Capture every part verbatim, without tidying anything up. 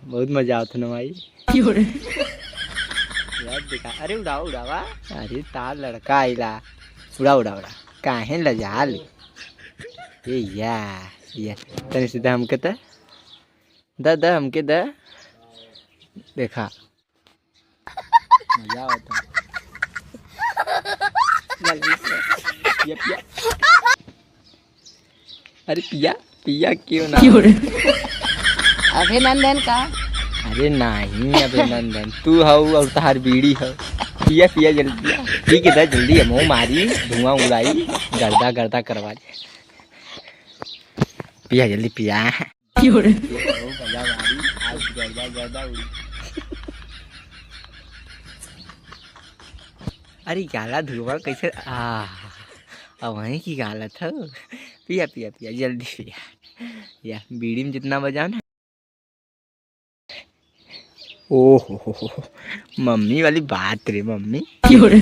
बहुत मजा आवत है ना माई। क्यों रे? यार देखा, अरे उड़ावा, उड़ावा। अरे तार लड़का आइला। उड़ा, उड़ा, उड़ा। काहे लजा ले? ए या, या। तनी सीधा हमके त। द, द, हमके द। देखा। मजा आवत है। जल्दी से। ये पिया। अरे पिया, पिया क्यों ना? क्यों रे? अभिनंदन का? अरे नहीं अभिनंदन, तू हऊ और तहार बीड़ी हऊ। पिया, पिया जल्दी पिया। पी के दा जल्दी, हमहू मारी, धुआं उड़ाई, गर्दा गर्दा करवा दे। पिया जल्दी पिया। क्यों रे? ओ भैया भाई, आज गर्दा गर्दा उड़ी। अरे गाला धुआं कैसे? आ, अब वहीं की गालत हो। पिया, पिया, पिया, जल्दी पिया। या बीड़ी में जितना बजाओ ना। ओ हो हो हो, मम्मी वाली बात रे मम्मी। क्यों रे?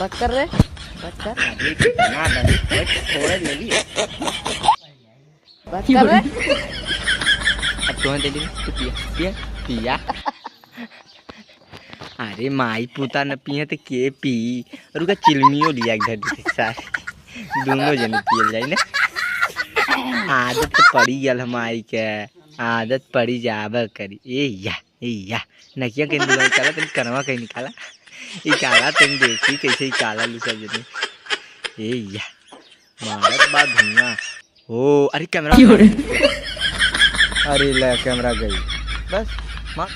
बस कर रे, बस कर। अरे कितना बस, बस थोड़ा ले ली। बस कर रे। अब तुम्हें दे दी, तू पिया, पिया, पिया। अरे माई पूता न पिए त के पी? रुका, चिलमियो लिया के धर दे सारे। दोनों जने पियल जाई ना। आदत तो पड़ी गल हमारी के, आदत पड़ी जाबे करी। ए या, ए या, नकिया कहीं निकाला, तनी कनवा कहीं निकाला। ई काला तनी देखी कैसे ई काला लू सब जने। ए या, मारत बा धुआं। ओ, अरे कैमरा। क्यों रे? अरे ले, कैमरा गई। बस,